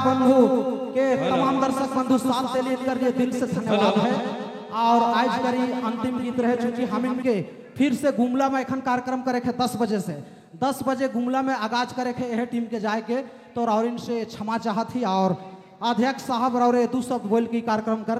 बंधु के तमाम दर्शक बंधु साथ देली, इनकर लिए दिल से धन्यवाद है। और आज करी अंतिम गीत रहे, चूंकि हम इनके फिर से गुमला में एखन कार्यक्रम करे के 10 बजे से 10 बजे गुमला में आगाज करे के यह टीम के जाए के, तो राउरिन से क्षमा चाहत ही। और अध्यक्ष साहब राउरे दू शब्द बोल के कार्यक्रम कर